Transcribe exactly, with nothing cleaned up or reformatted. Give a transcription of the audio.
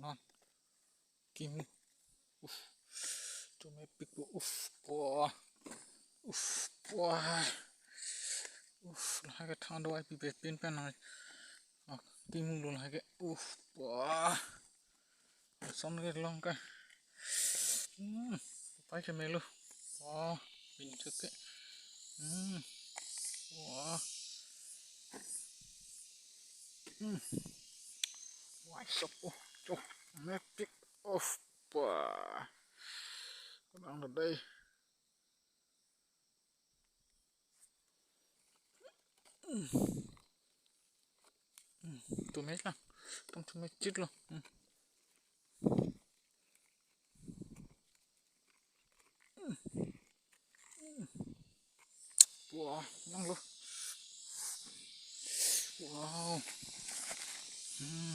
Non. Kimu. Uf. Tum mepik po. Uf. Po. Uf. Po. Uf. Lahai ke thang do ai pi pe pin pen nang. Oh, kimu lo lahai ke. Uf. Po. Son ke long ke. Hmm. Pai ke melo. Oh, pintu ke. Hmm. Wah. Hmm. Wah, sopo. Tuh, mepik. Uf. Po. Kurang ada. Hmm. Hmm. Tum me lang. Tum, tum me chit lo. Hmm. Hmm. Hmm. Wah, lang lo. Wow. Hmm.